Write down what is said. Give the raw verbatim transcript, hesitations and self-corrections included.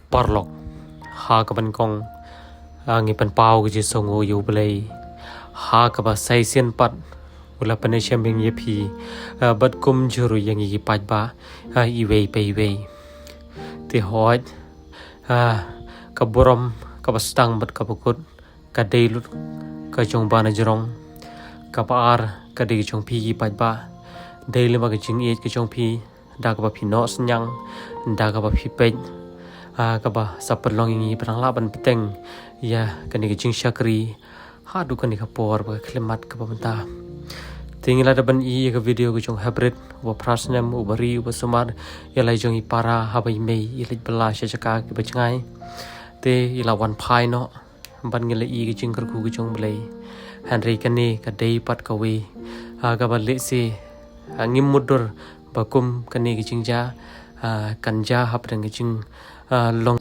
Paralok, ha kaba nyngkong, ah, ngi pynpaw ka jingsngewnguh ïa U Blei. Ha kaba shisien pat u la pynïashem ïa phi, ah, bad kumjuh ruh ïa ngi ki paidbah, ah, iwei pa iwei. Te hooid, ah, ka burom kaba sdang bad kaba kut ka dei lut ka jong ba na jrong. Kaba ar ka dei ka jong phi ki paidbah. Dei lem bad ka jingïeit ka jong phi, da kaba phi noh synñiang, da kaba phi peit, ah, kaba sa pynlong ïa ngi ba nang lah ban bteng ïa kane ka jingshakri haduh kane ka por ba ka khyllipmat kaba mynta. Te ngi la dep ban ïohi ïa ka video ka jong u Hebrid, uba phra snem, uba ri, uba sumar ïa la i jong i para haba i mei i leit bylla sha jaka kiba jngai. Te i la wan phai noh bad ngi la ïohi ka jingkyrkhu ka jong U Blei. Hynrei kane ka dei pat kawei, ah, kaba lehse, ah, ngim mutdur ba kum kane ka jingjia, ah, kan jia hapdeng ka jing, ah, long.